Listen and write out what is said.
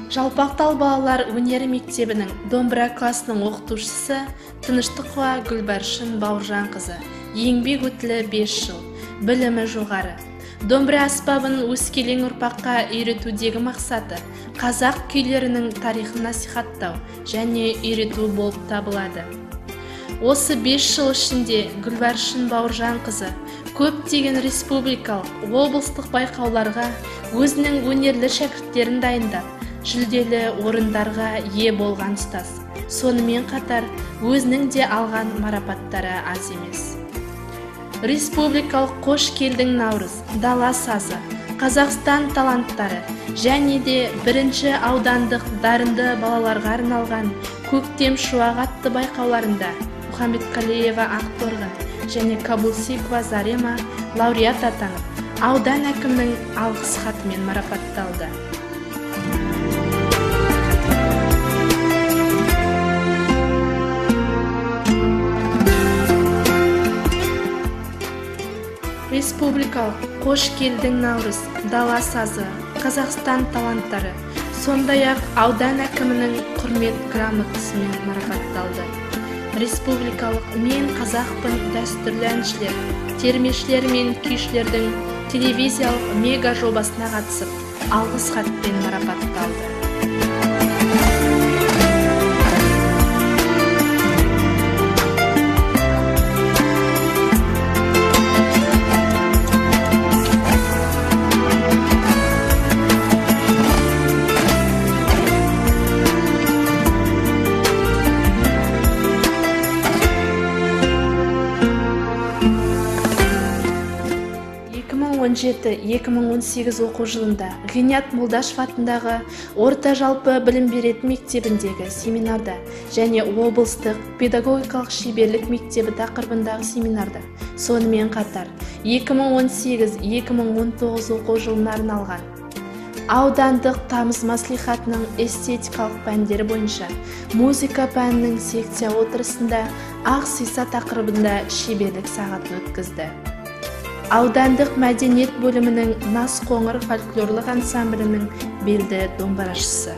Жалпақтал балалар өнері мектебінің домбыра классының оқытушысы Тыныштықова Гүлбаршын Бауыржанқызы. Еңбек өтілі 5 жыл, білімі жоғары. Домбыра аспабын өскелең ұрпаққа үйретудегі мақсаты қазақ күйлерінің тарихын насихаттау және үйрету болып табылады. Осы 5 жыл ішінде Гүлбаршын Бауыржанқызы көптеген республикалық, облыстық байқауларға өзінің өнерлі шәкірттерін дайындап, жүлделі орындарға ие болған ұстаз. Сонымен қатар өзінің де алған марапаттары аз емес. Республикалық «Қош келдің Наурыз», «Дала сазы», «Қазақстан таланттары» және де бірінші аудандық дарынды балаларға арналған «Көктем шуағы» атты байқауларында Мұхамбетқалиева Ақтоғын және Кабулсикова Зарема лауреат атанып, аудан әкімінің алғыс хатымен марапатталды. Республикалық «Қош келдің Наурыз», «Дала сазы», «Қазақстан таланттары», сондай-ақ аудан әкімінің құрмет грамотасымен марапатталды. Республикалық «Мен қазақпын» дәстүрлі әншілер, термешілер мен күйшілердің телевизиялық мега жобасына қатысып, алғыс хатпен марапатталды. 2017-2018 оқу жылында Ғиният Молдашев атындағы орта жалпы білім беретін мектебіндегі семинарда және облыстық педагогикалық шеберлік мектебі тақырыбындағы семинарда, сонымен қатар 2018-2019 оқу жылына арналған аудандық тамыз мәслихатының эстетикалық пәндері бойынша музыка пәнінің секция отырысында ақ сиса тақырыбында шеберлік сағатын өткізді. Аудандық мәдениет бөлімінің Нас қоңыр фольклорлық ансамблінің белді домбырашысы.